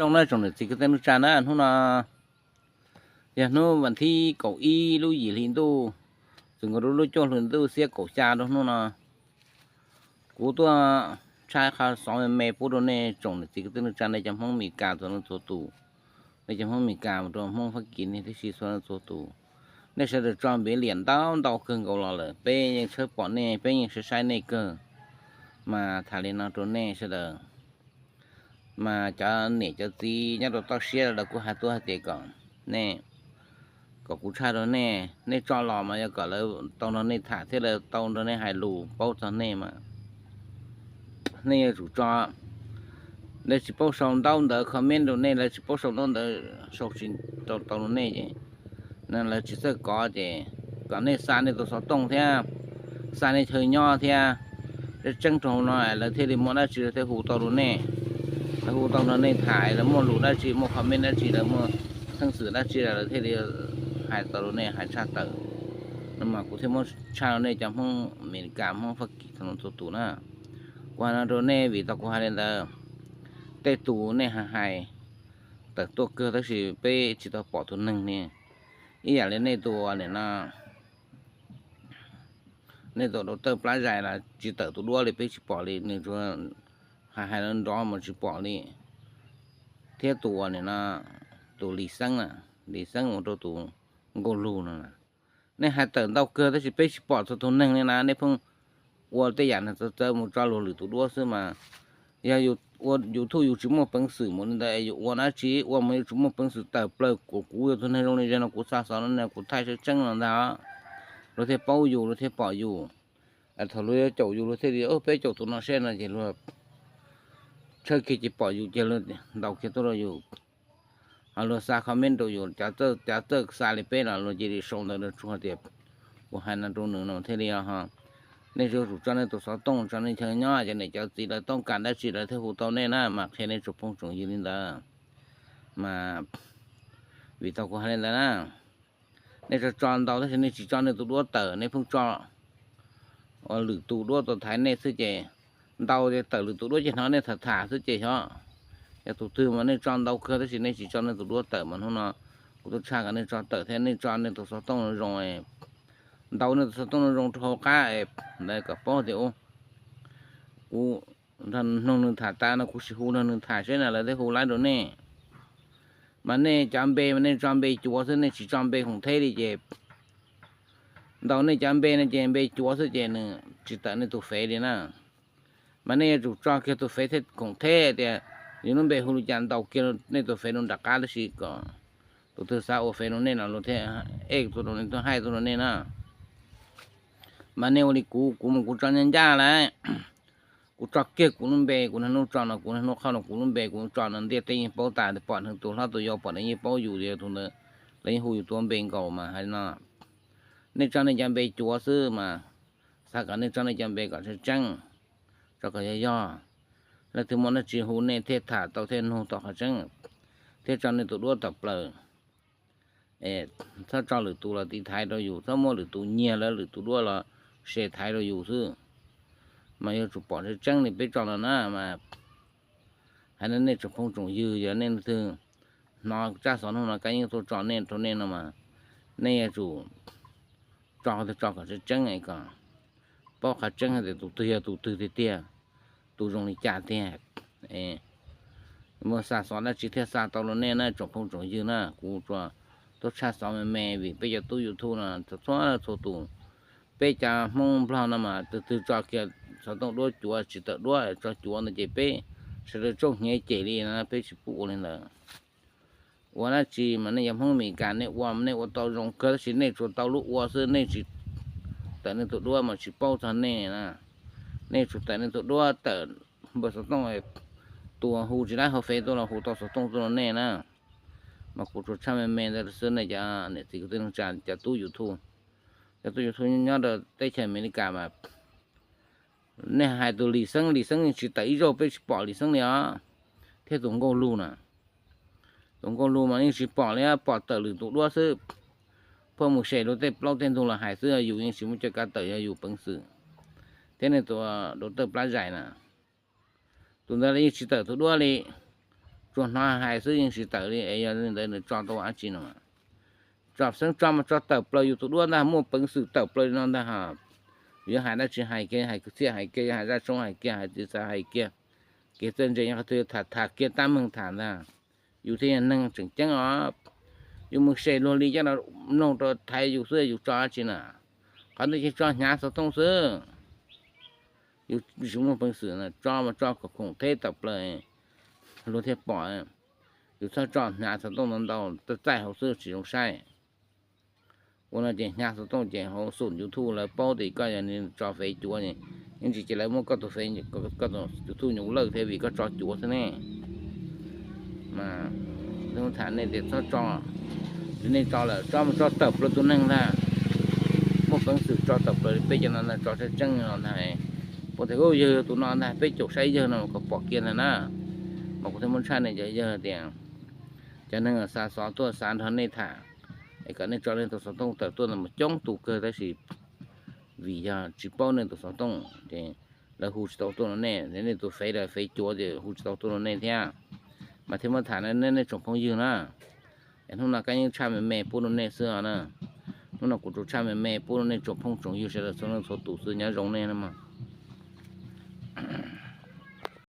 Zoo na tsoom niam txiv kwv tij neej tsa na, hnub no yog hnub vas thib kaum ib lub yim hli ntuj, txog nkaus rau lub cuaj hli ntuj xiab kaum xya rau hnub no. Kuv tuaj tshaj qhov xov me me pub rau nej tsoom niam txiv kwv tij neej tsa, nej cov Hmoob Mes Kas txhua leej txhua tus, nej cov Hmoob Mes Kas mus rau Hmoob Fab Kis nej tib si txhua leej txhua tus. Nej sawv daws tso npiv liam ntau ntau kawg nkaus los lawm, peb yeej tshawb pom nej, peb yeej saib saib nej kawg. Mas tham li no rau nej sawv daws, mas cov niam cov txiv nyob rau toj siab lawv kuj hais tuaj hais tias kom nej, kom kuv tshaj rau nej, nej tso los mas yog kom lawv tau nrog nej tham thiab lawv tau nrog nej hais lus paub txog nej mas nej yuav tsum tso. Lawv tsis paub sau ntaub ntawv comment rau nej, lawv tsis paub sau ntaub ntawv sau tsis tau rau nej ces lawv tsis txawj kov ces kom nej xa nej tus xov tooj thiab xa nej chaw nyob thiab, tseeb tseeb rau hauv no lawv thiaj li muaj dab tsi lawv thiaj hu tau rau nej. Lawv hu tau nrog nej tham, lawv muaj lus dab tsi, muaj comment dab tsi, lawv muaj xeeb xwm dab tsi lawv thiaj li hais tau rau nej, hais tshaj tawm. No mas kuv thiaj muab tshaj rau nej cov Hmoob Amelikas, Hmoob Fab Kis txhua tus na. Kuv hais no rau nej vim tau kuv hais li ntawd, tej tus nej hais hais tawm tuaj kawg tab sis peb tsis tau pom tus neeg li. Ib yam li nej tus nim no, nej tus Doctor Plab Zais los tsis tawm tus duab li, peb tsis pom li, nws tsuas hais hais nrov nrov mas tsis pom li. Thiab tus uas nim no, tus Lis Xeeb na, Lis Xeeb mus rau tus Nkauj Lug no, nej hais tawm ntau kawg tab sis peb tsis pom txog tus neeg li na, nej pheej ua tej yam no txawv txawv mus tso luag lwm tus duab xwb mas. Yog ua YouTube yus tsis muaj peev xwm mus li ntawd es yus ua dab tsi, ua mas yus tsis muaj peev xwm tawm plaws. Kuv, kuv yog tus neeg zoo li ze no kuv xa xov no kuv thaij tseeb tseeb no ntag, luag thiaj paub yus, luag thiaj pom yus. Thaum luag yuav caum yus luag thiaj li, peb caum tus no seb no ces luag tshawb kiag ces pom yus ces luag ntaus kiag tuaj rau yus. Ho luag xa comment rau yus, cov txawj xa li peb los luag cia li sau ntawv rau tsuag tias kuv hais no rau nws no thiaj li. Nej yuav tsum tso nej tus xov tooj, tso nej chaw nyob, cov niam cov txiv lawv toob kas dab tsi lawv thiaj hu tau nej na, mas qhia nej tsoom phooj tsoom ywg li ntawd. Mas vim tau kuv hais li ntawd na, nej tso tso ntau tab sis nej tsis tso nej tus duab tawm, nej pheej tso ua lwm tus duab tau thaiv nej xwb ces ntau ces tawm lwm tus duab ces hnov nej tham tham xwb ces xyov. Yog tus twg mas nej tso ntau kawg tab sis nej tsis tso nej tus duab tawm mas hnub no kuv tuaj tshaj kom nej tso tawm thiab nej tso nej tus xov tooj zoo, ntau nej tus xov tooj zoo rau hauv qab ntawd kom paub tias kuv nrog nws tham tas no kuv sim hu nrog nws tham seb na lawv thiaj hu laib rau nej. Mas nej cov npe mas nej tso npe cuav xwb, nej tsis tso npe khoom theb li ces ntau nej cov npe no ces npe cuav xwb ces nws tsis tawm nej tus fev li na. Mas nej yuav tsum tso kiag tus fev thiab khoom theb tias yus lub npe hu li cas ntaus kiag nej tus fev rau nram qab tab sis kom tus twg xav ua fev rau nej no luag thiaj ej tuaj rau nej, tuaj haij tuaj rau nej na. Mas nej ua li kuv, kuv mus kuv tso ncaj ncaj lawm. Kuv tso kiag kuv lub npe, kuv niaj hnub tso no, kuv niaj hnub qhauj no kuv lub npe, kuv tso no ntiaj teb yeej paub tas, pom neeg tus hlob tus yau pom neeg yeej paub yus tias tus ntawd, lawv yeej hu yus tus npe nkaus mas hais no. Nej tso nej cov npe cuav xwb mas, xav kom nej tso nej cov npe kom tseeb tseeb, tso kom yog yog, leej twg muaj dab tsi hu nej thiaj tham tau thiaj nug tau qhov tseeb, thiab tso nej tus duab tawm plaws. Txhob tso lwm tus los tiv thaiv rau yus, txhob muab lwm tus nyiag lawv lwm tus duab los se thaiv rau yus xwb. Mas yuav tsum pom tseeb tseeb li peb tso no na mas. Hais nej tsoom phooj tsoom ywg, yog nej leej twg hnov tsab xov no no kab yeej tuaj tso nej rau nej no mas, nej yuav tsum tso, tso kom tseeb tseeb kom paub qhov tseeb hais tias tus twg yog tus twg tiag tiag, tus zoo li cas tiag. Muaj xa xov dab tsi thiaj xa tau rau nej na tsoom phooj tsoom ywg na. Kuv tsuas tuaj tshaj xov me me vim peb cov tub YouTube no txhua txhua tus, peb cov Hmoob Nplog no mas tus twg tso kiag xov tooj duab cuav tsis tawm duab tso cuav ntawd ces peb sawv daws tsooj hnyav cem li no, peb tsis pub ua li ntawd. Ua dab tsi mas nej yog Hmoob Amelikas nej ua, nej ua tau zoo kawg tab sis nej tsuas tau lub ua xwb, nej tsis tawm nej tus duab mas tsis paub txog nej na. Nej tsuas tawm nej tus duab tawm npawb xov tooj, tus hu tsis laib hauv fev tuaj los hu tau xov tooj tuaj rau nej na. Mas kuv tsuas tshaj me me ntawd xwb nej cov niam txiv kwv tij neej tsa, cov tub YouTube, cov tub YouTube nyob rau teb chaws Amelikas mas nej hais tus Lis Xeeb, Lis Xeeb yeej tsis tawm ib zaug, peb tsis pom Lis Xeeb li os. Thiab tus Nkauj Lug na, tus Nkauj Lug mas yeej tsis pom li, pom tawm lwm tus duab xwb. Pheej mus se rau tej plaub tej ntug los hais xwb, yus yeej tsis muaj coj kav tawm, yog yus peev xwm. Thiab nej tus Doctor Plab Zais na, tus ntawd yeej tsis tawm tus duab li. tsuas hnov hais xwb yeej tsis tawm li es yog li ntawd nws tso tau dab tsi no? Tso xeeb tso mas tso tawm plaws yus tus duab ntag, muaj peev xwm tawm plaws li no ntag. Yuav hais dab tsi hais kiag, hais kwv txhiaj hais kiag, yuav hais zaj tshoob hais kiag, hais txiv xav hais kiag, kev txawj ntse nyob qhov twg tham tham kiag tab meeg tham ntag. Yus thiaj yog neeg tseem ceeb os. Yus mus se luag li coj los mloog rau thaiv yus xwb, yus tso dab tsi na? Qhov ntawd ces tso hnyav xov tooj xwb. Yus tsis muaj peev xwm na, tso mas tso kom khoom theb tawm plaws luag thiaj pom. Yus txhob tso hnyav xov tooj ntau ntau, txaij txaij hauv xwb tsis zoo saib. Ua no ces hnyav xov tooj ces hauv xum YouTube lawv paub tias koj yog tso fev cuav, yeej tsis cia lawv muab koj tus fev, koj tus YouTube nyuj lawj thiab vim koj tso cuav xwb ne. Mas tham nej tias txhob tso, nej tso lawm tso mas tso tawm plaws tus neeg ntag. Muaj peev xwm tso tawm plaws li peb cov no ntag, tso tseeb tseeb no ntag. Puab tias yawg tus no ntag, peb caum saib yawg no kom pom kiag ntag na. Mas kuv thiaj muab tshaj nej cov yawg tias cov neeg xa xov tuaj xav nrog nej tham es kom nej tso nej tus xov tooj tawm tuaj no mas coob tus kawg tab sis vim yog tsis paub nej tus xov tooj ces lawv hu tsis tau tuaj rau nej, nej tus fev los fev cuav ces hu tsis tau tuaj rau nej thiab. Mas thiaj muab tham nej tsoom phooj ywg na. Es hnub no kuv yeej tshaj me me pub rau nej xwb os na. Hnub no kuv tsuas tshaj me me pub rau nej tsoom phooj tsoom ywg sawv daws txhua leej txhua tus xwb, nyob zoo nej.